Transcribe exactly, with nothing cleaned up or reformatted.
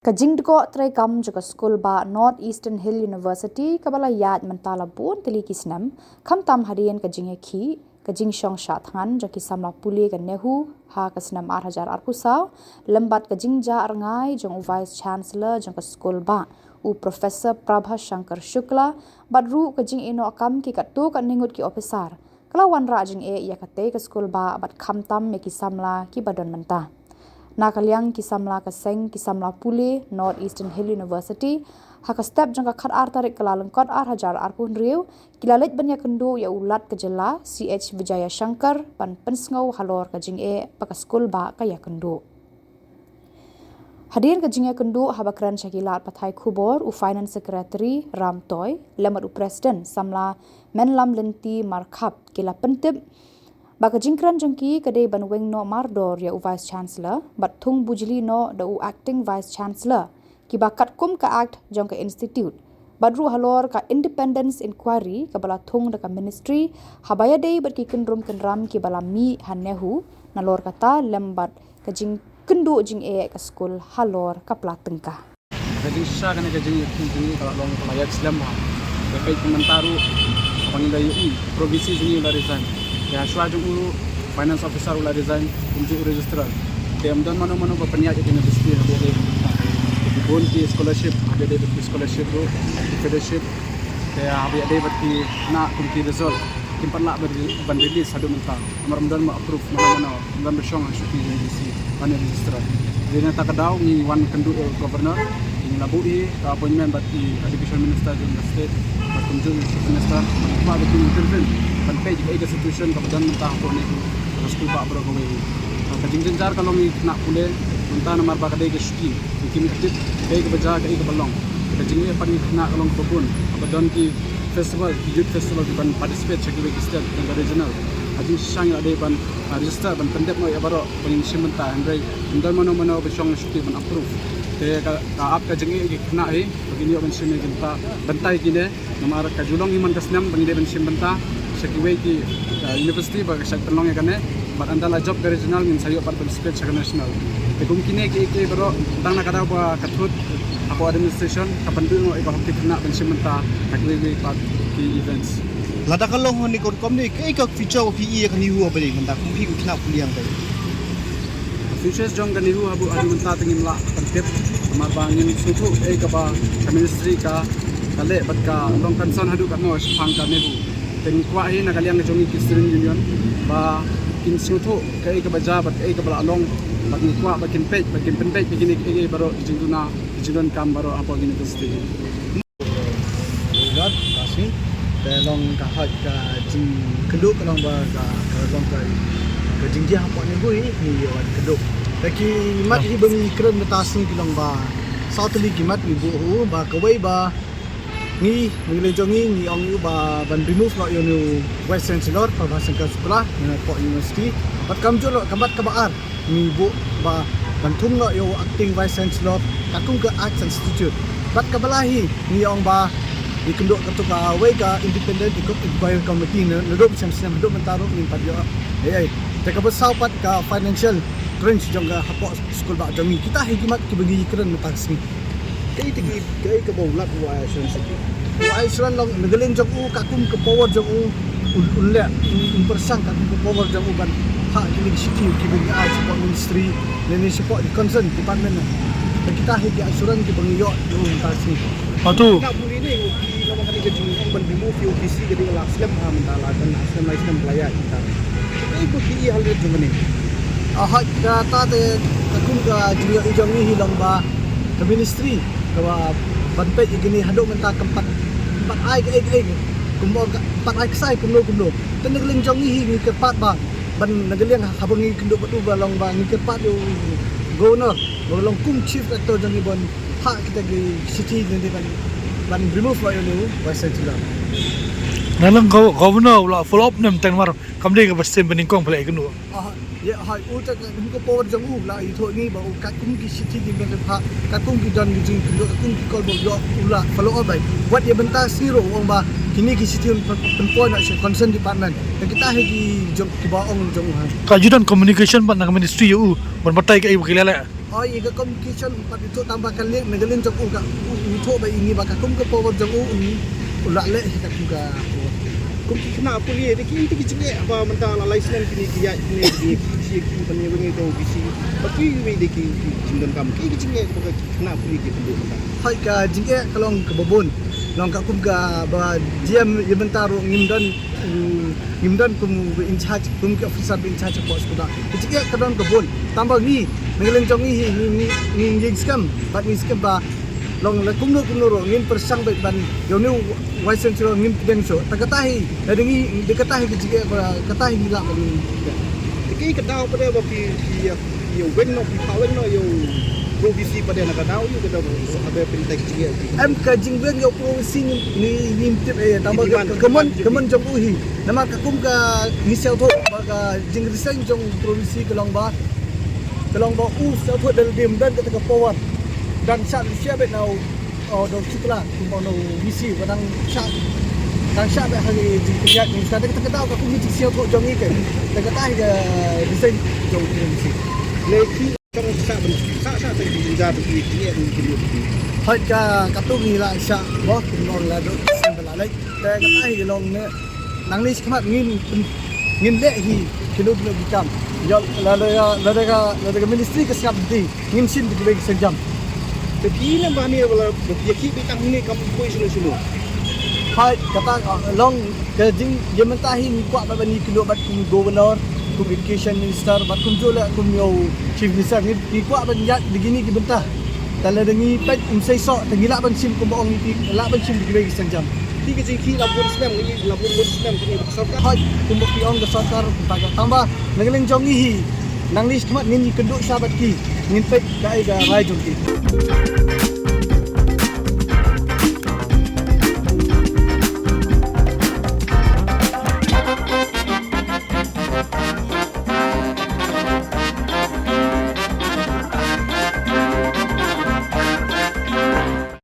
Ka jingdkoh treikam jong ka skul bah North Eastern Hill University kaba la ïaid mynta la bun tylli ki snem, khamtam hadien ka jingïakhih, ka jingshong shah thngan jong ki samla pule ka NEHU ha ka snem ar hajar arphew saw, lem bad ka jingjah rngai jong u Vice Chancellor jong ka skul bah, u Professor Prabha Shankar Shukla, bad ruh ka jingïehnoh kam ki katto katne ngut ki ophisar, ka la wanrah jingeh ïa katei ka skul bah bad khamtam ïa ki samla kiba don mynta. Na ka liang ki samla ka seng ki samla pule North Eastern Hill University, ha ka step jong ka khatar tarik Kyllalyngkot ar hajar arphew hynriew, ki la leit ban ïakynduh ïa u Lat ka jylla, C H Vijayashankar, ban pynsngew halor ka jingeh ba ka skul bah ka ïakynduh. Hadien ka jingïakynduh, haba kren sha ki lad pathai khubor, u Finance Secretary Ram Toy, lem bad u President samla Menlam Lynti Markhap, ki la pyntip ba ka jingkren jong ki ka dei ban weng noh mardor ïa u Vice Chancellor, bad thung bujli noh da u Acting Vice Chancellor, kiba katkum ka Act jong ka Institute, bad ruh halor ka Independence Inquiry kaba la thung da ka Ministry, haba ïadei bad ki kynrum kynram kiba la mih ha NEHU, nalor kata lem bad ka jingkynduh jingeh ka skul halor ka pla tyngka. Ka jingshisha kane ka jingïakhih jong ngi ka la long kaba ïaid slem bha. Te peit kumta ruh, haba ngi la ïohi, Pro V C jong ngi u la resign. Te hashwa jong u ruh, Finance Officer u la resign, kumjuh u Registrar. Te ym don mano mano ba pynïaid ïa ka University haba ïadei bad kumta. Te ki bun ki scholarship, haba ïadei bad ki scholarship ruh, ki fellowship. Te haba ïadei bad ki khynnah kum ki result, kim pat lah ban, ban release haduh mynta. Namar ym don ma approve mano mano, ym don ba shong ha shuki jong U D C ban ïa register. Dei na kata ka daw ngi wan kynduh ïa u Governor, ngi la buh ïa ka appointment bad i Education Minister jong ka state, bad kumjuh ïa u Chief Minister, bad ngi kwah ba kin intervene ban peit kaei ka situation kaba don mynta hapoh NEHU, ka skul bah baroh kawei. Ka jingjynjar ka long ïa ki khynnah pule mynta namar ba ka dei ka shuki, ngi kim ïoh tip kaei kaba jia kaei kaba long. Ka jingeh pat ïa ki khynnah ka long kaba bun, kaba don ki festival, ki youth festival, ki ban participate sha kiwei ki state, tang ka regional. Ka jingshisha ngi la dei ban, ah, register, ban pyndep noh ïa baroh ba ngin shim bynta, hynrei ym don mano mano ba shong shuki ban approve. Te ka, ka ap ka jingeh ïa ki khynnah hi ba kin ïoh ban shim ïa ki bynta, bynta ïa kine, namar ka ju long hi man ka snem ba ngi dei ban shim bynta sha kiwei ki, ah, university ba ka shait pynlong ïa kane. Bad ynda la jop ka regional ngin sa ïoh pat ban spread sha ka national. Te kum kine kiei kiei baroh, tang na ka daw ba ka thut hapoh administration ka pynduh noh ïa ka hok ki khynnah ban shim bynta ha kiwei kiwei pat ki events. Lada ka long hangne ka rukom ne, kaei ka future ba phi ïohi ïa ka NEHU haba dei mynta kum phi ki khynnah pule hangtai? Ka future jong ka NEHU haduh, haduh mynta te ngim lah ban tip, namar ba ngim sngewthuh kaei kaba ka ministry ka, ka leh bad ka long concern haduh katno shaphang ka NEHU. Te ngi kwah hi na ka liang ka jong ngi ki student union ba kin sngewthuh kaei kaba jia bad kaei kaba la long, bad ngi kwah ba kin peit, ba kin pynpeit ïa kine kiei kiei baroh ki jingduna, ki jingdonkam baroh hapoh university. Ïa, ka sngi te long ka hok ka jingkynduh ka long ba ka, ka long ka, ka jingjia hapoh NEHU hi, ngi ïa wan kynduh. Te ki mat hi ba ngi kren mynta sngi ki long ba saw tylli ki mat ngi buh ha u, ba kawei ba ngi, ngi leh jong ngi, ngi ong ïa u ba ban remove noh ïa une u Vice Chancellor, Prabha Shankar Shukla, na hapoh university. Bad kumjuh noh ka mat kaba ar, ngi buh ba ban thung noh ïa u Acting Vice Chancellor katkum ka Act Institute. Bad kaba lai hi ngi ong ba ngi kynduh katto kawei ka Independent Inquiry Committee na, naduh snem snem haduh mynta ruh ngim pat ïoh ei ei. Te kaba saw pat ka financial crunch jong ka hapoh skul bah jong ngi. Kita hi ki mat kiba ngi kren mynta ka sngi. Kaei te ki, kaei kaba u Lat u ai assurance ïa phi? U ai assurance long na ka liang jong u katkum ka power jong u, un, un leh, un, un pyrshang katkum ka power jong u ban phah kine ki shithi kiba ngi ai shapoh ministry lane shapoh ki concern department. Te kita hi ki assurance kiba ngi ïoh na u mynta ka sngi. Atu. Na buri ne u ki, namar kane ka jingong ban remove ïa u V C ka dei ka la slem ha mynta, la kan slem lai slem ba la ïaid mynta. Kaei ba phi ïohi halor jong kane? Ah, hooid, kata te katkum ka jingïohi jong ngi hi long ba ka ministry kaba ban peit ïa kine haduh mynta kam pat, pat ai kaei kaei, kumno ka, pat ai ksai kumno kumno. Te na ka liang jong ngi hi ngi kyrpad ba ban na ka liang haba ngi kynduh bad u ba long ba ngi kyrpad ïa u Governor ba long kum Chief Rector jong ngi ban phah kita ki shithi ne ban, ban remove noh ïa une u Vice Chancellor. Na liang Gov-, Governor u la follow up ne em tang namar kam dei kaba stem ba nyngkong phi la ïakynduh. Ah, ïa, hooid, u te ka, ka power jong u la ïathuh ngi ba u katkum ki shithi kiba phah, katkum ki don ki jingkynduh, katkum ki call ba u ïoh u la follow up beit. Wat ïa mynta sngi ruh u ong ba kine ki shithi pyn-, pynpoi noh sha concern department. Te kita hi ki jong, kiba ong jong u ha. Ka ju don communication bad na ka ministry ïa u ban batai kaei ba ki la leh? Oi, ïa ka communication pat ïathuh tang ba ka link, na ka link jong u ka, u ïathuh ba ïa ngi ba ka kum ka power jong u, u, u la leh ïa ka kum ka power. Kum ki khynnah pule, da ki, da ki jingeh ba mynta la lai snem kine ki ïaid kine ki, ki, ki, ki ban ïa weng ïa ka O B C. Ba ki wei da ki, ki jingdonkam. Ki, ki jingeh ba ki khynnah pule ki pynduh mynta. Hooid, ka jingeh ka long kaba bun. Long ka kum kaba jia ïa mynta ruh ngim don, mm, ngim don kum in charge, kum ki officer in charge hapoh skulbah. Ka jingeh ka don ka bun. Tang ba ngi, na ka liang jong ngi hi, ngi, ngi, ngi, ngi skhem, bad ngi skhem ba long la kumno kumno ruh ngin pyrshang beit ban ïa une u Vice Chancellor ngin pdiang shuh. Te kata hi, lada ngi, da kata hi ka jingeh ba, kata hi ngi lah ban. Te ki ka daw pat ba phi, phi, phi ïa weng noh, phi phah weng noh ïa u Pro V C pat na ka daw, ïa ka daw ba phi pyntek jingeh. Em, ka jingweng ïa u Pro V C ngi, ngi, ngim tip eh, tang ba ka, ka mon, ka mon jong u hi. Namar ka kum ka ngi sngewthuh ba ka jingresign jong u Pro V C ka long ba, ka long ba u sngewthuh da lade ym don kata ka power. Dang shah, shah beit na u, oh, dong Shukla, kumba u V C ba dang shah, dang shah beit ha ki jingpynïaid ngi. Kata, kata, kata ka kum ka jingsngewthuh jong ngi ka. Kata, kata hi ka resign jong u Pro V C. Lei ki Kan sa ban sa sa sa ki jingjar ki ki ni ki ni. Hooid ka, katto ngi la shah bok, ngi la dok, sem ba la leit. Te kata hi long ne, nangne shakhmat ngin, ngin leh hi kino kino ki kam. Ïa lada ka, lada ka, lada ka ministry ka sngap lynti, ngin shim da kiwei ki sienjam. Te phi ne ba ne ba la, ba phi ki bi tang ne kam poi shano shano. Hooid, kata, ah, long ka jing, ïa mynta hi ngi kwah ba ban ïakynduh bad kum governor, kum education minister, bad kumjuh leh kum ïa u chief minister, ngi, ngi kwah ban ïaid da kine ki bynta. Te lada ngi peit ym sei soh, te ngi lah ban shim kumba ong ïa phi, lah ban shim da kiwei ki sienjam. Ki ka jingkhih la bun snem, ngi la bun bun snem kine ka sorkar. Hooid, kumba phi ong ka sorkar, kumba ka tang ba na ka liang jong ngi hi, nangne shakhmat ngin ïakynduh shwa bad ki, ngin peit kaei ka rai jong ki.